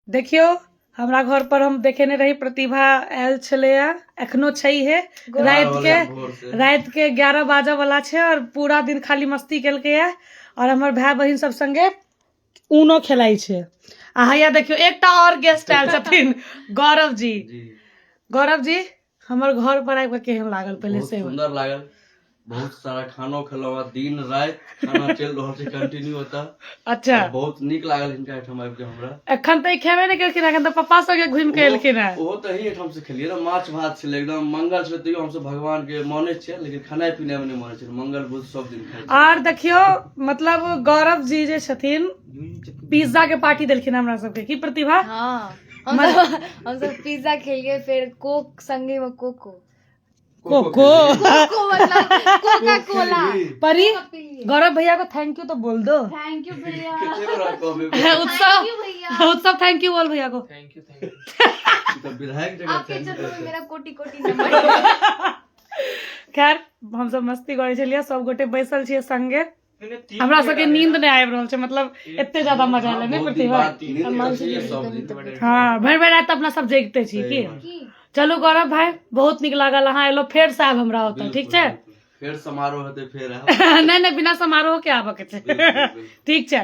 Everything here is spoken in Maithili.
देखियौ, हमरा घर पर हम देखेने रही, प्रतिभा आयल छलैया, एखनो छैहे। राति के भोर से। राति के 11 बाजऽ वाला छै और पूरा दिन खाली मस्ती केलकैया और हमर भाय बहिन सब संगे ऊनो खेलाइ छै। आ हैया देखियौ, एकटा और गेस्ट आयल छथिन, गौरव जी। जी। गौरव जी, हमर घर पर आबि कऽ केहन लागल पहिले? बहुत से सुंदर लागल। बहुत सारा खानो खेलहुँ हँ, दिन राति खाना चलि रहल छै कंटिन्यू ओतऽ। बहुत नीक लागल हिनका एहिठाम आबि कऽ हमरा। एखन तऽ ई खेबे नहि केलखिन, एखन तऽ पप्पा संगे घुमि के एलखिन हेँ। ओहो तऽ एही एहिठाम से खेलियै ने। माछ भात छलै, एकदम मंगल छलै, तैयो हमसब भगवान के मानै छियै, लेकिन खेनाइ पिनाइ मे नहि मानै छियै। मंगल बुध सब दिन खाइ छियै। आर देखियौ, मतलब गौरव जी जे छथिन, पिज्जा के पार्टी देलखिन हमरा सबके। की प्रतिभा? हाँ, हम सब पिज्जा खेलिए, फिर कोक संगे में कोको। कोको? कोको मतलब कोका कोला। परी, गौरव भैया को thank you तो बोल दो। Thank you भैया। कते बड़ा कहबै? उत्सव। You भैया। उत्सव, thank you बोल भैया को। Thank you, thank you. ई तऽ विधायक जगह आपके thank you चरणों में कहै छै। मेरा कोटि कोटि नमन। खैर, हमसब मस्ती करै छलियै, सब गोटे बैसल छियै संगे। हमरा सबके नींद नहि आबि रहल छै, मतलब एते ज्यादा मजा एलै। नहि बहुत दिन प्रतिभा? बाद नींद तऽ छैहे सब दिन। हँ, भरि भरि राति अपना सब जगिते छी की। सही बात। की? चलू गौरव भाई, बहुत नीक लागल अहाँ एलो। फेर से आयब हमरा ओतऽ, ठीक छै? बिल्कुल, बिल्कुल। फेर समारोह हेतै, फेर आयब। नहि नहि, बिना समारोह के आबऽ के छै। बिल्कुल, बिल्कुल। ठीक छै।